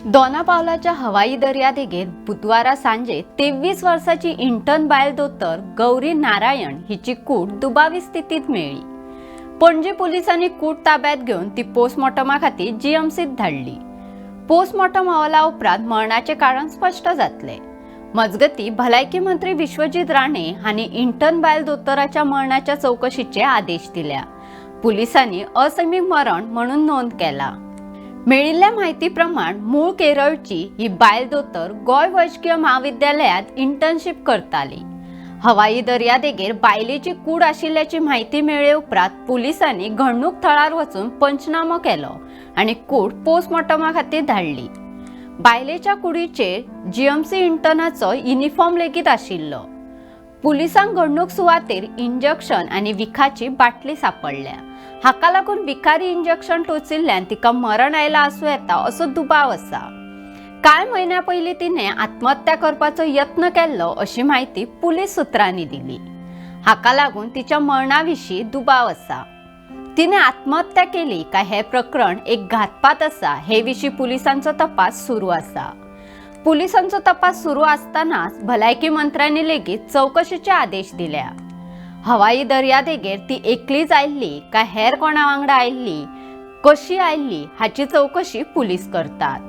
दोनापावलाच्या हवाई दर्यादेगेर बुधवारा सांजे 23 वर्साची इंटर्न बायल दोतोर गौरी नारायण हिची कूड दुबावी स्थितीत मेळ्ळी. पणजी पुलिसांनी कूड ताब्यात घेवन ती पोस्टमॉर्टमा खातीर जीएमसीत धाडली. पोस्टमॉर्टम अहवाला उपरांत मरणाचें कारण स्पश्ट जातलें. मजगती, भलायकी मंत्री विश्वजीत राणे हांणी इंटर्न बायल दोतोराच्या मरणाच्या चवकशीचे आदेश दिल्या. पुलिसांनी असैमीक मरण म्हणून नोंद केला. मेळिल्ल्या म्हायती प्रमाण, मूळ केरळची ही बायल दोतोर गोंय वैजकीय म्हाविद्यालयांत इंटर्नशीप करताली. हवाई दर्यादेगेर बायलेची कूड आशिल्ल्याची म्हायती मेळ्ळे उपरांत पुलिसांनी घडणूक थळार वचून पंचनामो केलो आनी कूड पोस्टमॉर्टमा खातीर धाडली. बायलेच्या कुडीचेर जीएमसी इंटर्नाचो युनिफॉर्म लेगीत आशिल्लो. पुलिसांक घडणूक सुवातेर इंजेक्शन आनी विखाची बाटली सापडल्या. हाका लागून विखारी इंजेक्शन टोचिल्ल्यान तिका मरण आयलां आसूं येता असो दुबाव आसा. कांय म्हयन्या पयलीं तिणें आत्महत्या करपाचो यत्न केल्लो अशी म्हायती पुलीस सुत्रांनी दिली. हाका लागून तिच्या मरणा विशीं दुबाव आसा. तिणें आत्महत्या केली काय हें प्रकरण एक घातपात आसा, हे विशीं पुलिसांचो तपास सुरू आसा. पुलिसांचो तपास सुरू आसतनाच भलायकी मंत्र्यांनी लेगीत चवकशीचे आदेश दिल्या. हवाई दर्यादेगेर ती एकलीच आयिल्ली काय हेर कोणा वांगडा आयिल्ली, कशी आयिल्ली, हाची चवकशी पुलीस करतात.